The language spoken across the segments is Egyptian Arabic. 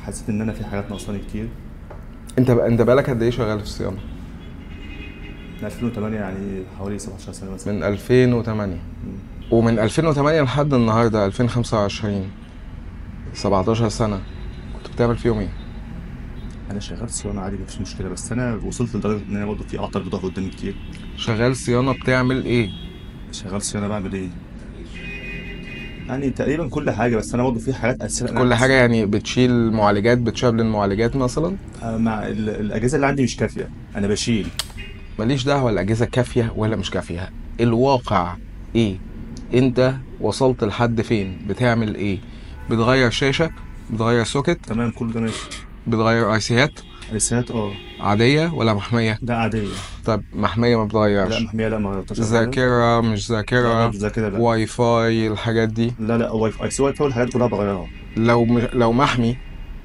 حسيت ان انا في حاجات ناقصاني كتير. انت بقالك قد ايه شغال في الصيانة؟ من 2008، يعني حوالي 17 سنة مثلا. من 2008. ومن 2008 لحد النهارده 2025، 17 سنة، كنت بتعمل فيهم ايه؟ انا شغال صيانة عادي مفيش مشكلة، بس انا وصلت لدرجة ان انا برضه في اعطال بتقف قدامي كتير. شغال صيانة بتعمل ايه؟ شغال صيانة بعمل ايه؟ يعني تقريبا كل حاجة، بس انا برضه في حاجات اساسية. كل حاجة يعني؟ بتشيل معالجات، بتشابلن معالجات مثلا؟ مع الاجهزة اللي عندي مش كافيه، انا بشيل. ماليش دعوه الاجهزة كافيه ولا مش كافيه، الواقع ايه؟ انت وصلت لحد فين؟ بتعمل ايه؟ بتغير شاشة، بتغير socket؟ تمام، كله ده ماشي. بتغير IC هات؟ IC هات اه. عادية ولا محمية؟ ده عادية. طب محمية ما بتغيرش؟ لا محمية لا، ما غيرتهاش. ذاكره مش ذاكره؟ لا برضه ذاكره لا. واي فاي الحاجات دي؟ لا لا، واي فاي سواء واي الحاجات كلها بغيرها. لو محمي؟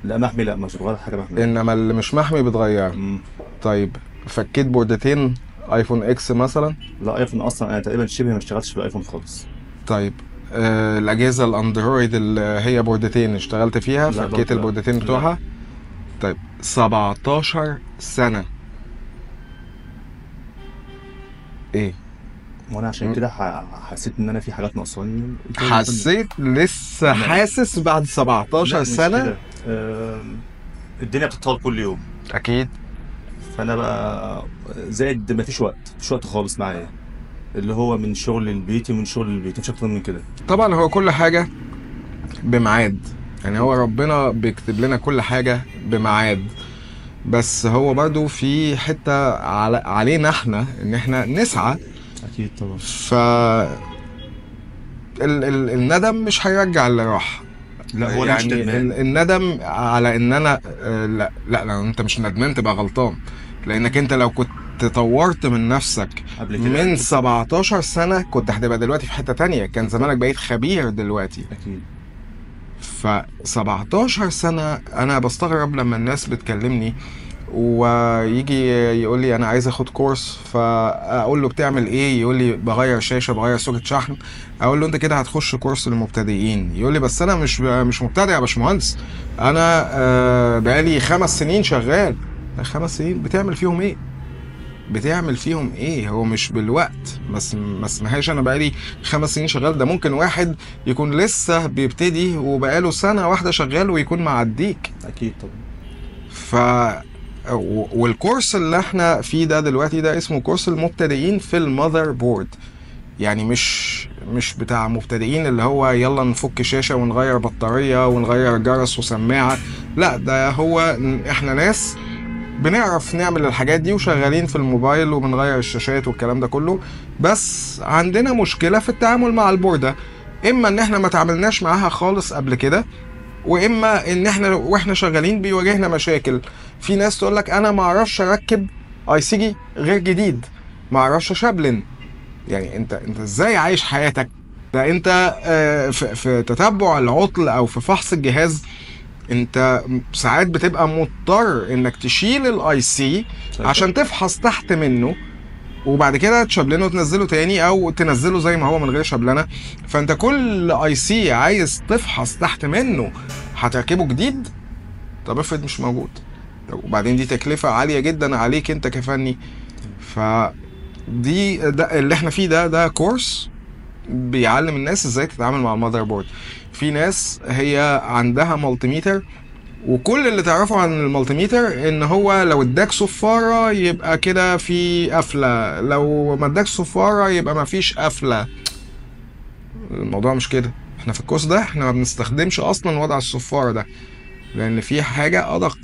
لا محمي لا، مش بغير حاجة محمية. انما اللي مش محمي بتغيره. طيب فكيت بوردتين iPhone X مثلا؟ لا iPhone اصلا انا تقريبا شبه ما اشتغلتش في ال iPhone خالص. طيب الاجهزة ال Android اللي هي بوردتين اشتغلت فيها؟ لا فكيت البوردتين بتوعها؟ طيب 17 سنة ايه؟ وانا عشان كده حسيت ان انا في حاجات ناقصاني. حسيت لسه حاسس بعد 17 سنة؟ الدنيا بتتطور كل يوم اكيد. فانا بقى زائد مفيش وقت، مفيش وقت خالص معايا، اللي هو من شغل البيت ومن شغل البيت، مش اكتر من كده. طبعا هو كل حاجة بميعاد، يعني هو ربنا بيكتب لنا كل حاجة بميعاد، بس هو برضو في حتة علينا احنا ان احنا نسعى. اكيد طبعا. ف الندم مش هيرجع اللي راح. لا هو يعني مش ندمان. الندم على ان انا لا لا لو انت مش ندمان تبقى غلطان، لانك انت لو كنت طورت من نفسك قبل كده من 17 سنة كنت هتبقى دلوقتي في حتة تانية، كان زمانك بقيت خبير دلوقتي. اكيد. ف 17 سنة انا بستغرب لما الناس بتكلمني ويجي يقول لي انا عايز اخد كورس، فاقول له بتعمل ايه؟ يقول لي بغير شاشة، بغير socket شحن. اقول له انت كده هتخش كورس للمبتدئين. يقول لي بس انا مش مبتدئ يا باشمهندس، انا بقالي 5 سنين شغال. 5 سنين بتعمل فيهم ايه؟ بتعمل فيهم ايه؟ هو مش بالوقت، بس ما اسمهاش انا بقالي 5 سنين شغال. ده ممكن واحد يكون لسه بيبتدي وبقاله سنة واحدة شغال ويكون معديك. اكيد طبعا. ف والكورس اللي احنا فيه ده دلوقتي ده اسمه كورس المبتدئين في ال motherboard، يعني مش بتاع مبتدئين اللي هو يلا نفك شاشة ونغير بطارية ونغير جرس وسماعه، لا ده هو احنا ناس بنعرف نعمل الحاجات دي وشغالين في الموبايل وبنغير الشاشات والكلام ده كله، بس عندنا مشكلة في التعامل مع البورده، اما ان احنا ما تعاملناش معاها خالص قبل كده، واما ان احنا واحنا شغالين بيواجهنا مشاكل. في ناس تقول لك انا ما اعرفش اركب IC غير جديد، ما اعرفش اشابلن. يعني انت ازاي عايش حياتك؟ ده انت في تتبع العطل او في فحص الجهاز انت ساعات بتبقى مضطر انك تشيل ال IC عشان تفحص تحت منه، وبعد كده تشابلنه وتنزله تاني، او تنزله زي ما هو من غير شابلنه. فانت كل IC عايز تفحص تحت منه هتركبه جديد، طب افرض مش موجود، طب وبعدين دي تكلفة عالية جدا عليك انت كفني. فدي ده اللي احنا فيه، ده كورس بيعلم الناس ازاي تتعامل مع ال motherboard. في ناس هي عندها multimeter، وكل اللي تعرفه عن ال multimeter ان هو لو اداك صفارة يبقى كده في قفلة، لو ما اداك صفارة يبقى ما فيش قفلة. الموضوع مش كده. احنا في الكورس ده احنا ما بنستخدمش اصلا وضع الصفارة ده، لان في حاجة ادق.